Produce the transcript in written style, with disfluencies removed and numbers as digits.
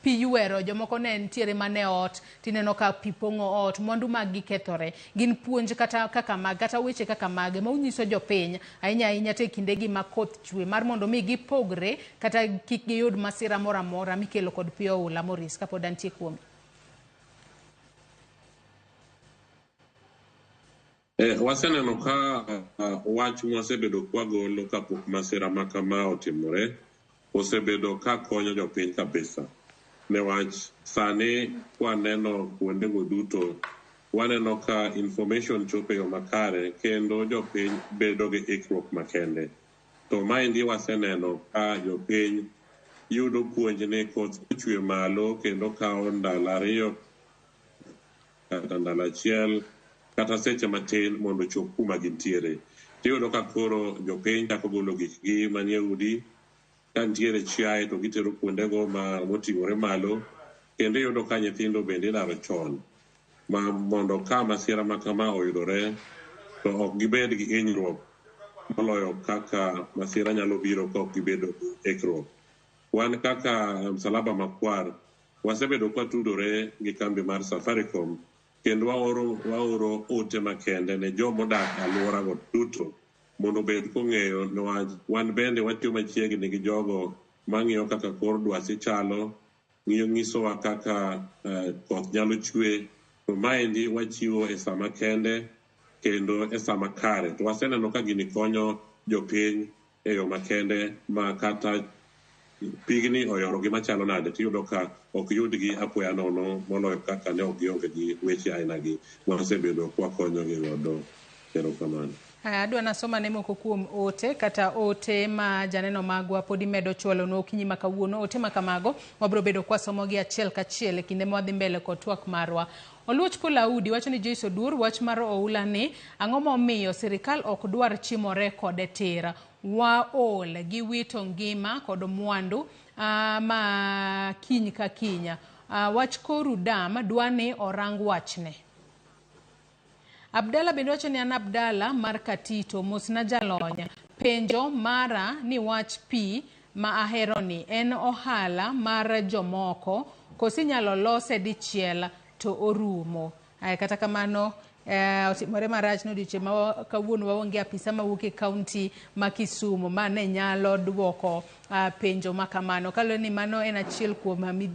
pi ywero, jomoko ne nitiere mana e ot, tineno ka pi pong'o ot, mwandu mag gi kethore. Gin puonj kata kaka mag, kata weche kaka mage ma unyiso jopiny, ahinya ahinya to e kindegi ma koth chwe, mar mondo mi gipogre kata kik giyud masira moro amora mikelo kod pi oula. Maurice, kapod antie kuomi. Waseneno ka wach mwasebedo kwagolo kapok masira ma kama otimore osebedo ka konyo jopiny kabisa. Newach sani kwaneno kuondego duto, waneno ka information chopo e yo makare kendo jopiny bedo gi ikruok makende. To maendi waseneno ka jopiny yudo puonj ni koth kochwe malo kendo kawo ndalo 2 kata ndalo 1 kata seche matin mondo ochop kuma gintiere. Tiyudo ka koro jopiny chako golo gikgi manie udi, ka nitiere chiaye to gitero kuondego ma moting'ore malo, kendo iyudo ka nyithindo bende idaro chon ma mondo ka masira ma kama oyudore to ok gibed gi hinyruok moloyo kaka masira nyalo biro ka ok gibedo gi ikruok. Wan kaka Msalaba Makwar wasebedo kwatudore gi kambi mar Safaricom kendo waoro ote makende ne jomodak e alworago duto mondo obed kong'eyo niwach wan bende watiyo machiegni gi jogo mang'iyo kaka kor dwasi chalo, ng'iyo nyisowa kaka koth nyalo chwe, to maendi wachiwo e sama kende kendo e sama kare. To waseneno ka gini konyo jopiny e yo makende ma kata pigni oyorogi machalo nade tiyudo ka ok yudgi apoya nono moloyo kaka ne ok gionge gi weche ainagi wasebedo kwakonyogi godo. Erokamano. Adwa nasoma ne moko kuom ote kata ote ma janeno magwa pod imedo chwalonwa okinyi ma kawuono. Ote ma kamago wabiro bedo kwasomogi achiel kachiel e kinde ma wadhi mbele kod twak marwa. Oluoch Polaudi wacho ni Joyce Oduor, wach mar oula ni ang'o momiyo sirikal ok dwar chimore kode tir? Waol gi wito ngima kod mwandu ma kiny ka kiny. Wach koru dam dwa ni orang wachne. Abdalla bende wacho ni an Abdalla mar Katito, mosna jalony. Penjo mara ni wach pi ma ahero ni en ohala mar jomoko koso inyalo lose dichiel to orumo. Kata kamano otimore marach ni odiochieng' ma kawuono waonge apisa mawuok e kaunti ma Kisumu ma ne nyalo duoko penjo ma kamano. Kaluwore ni mano en achiel kuom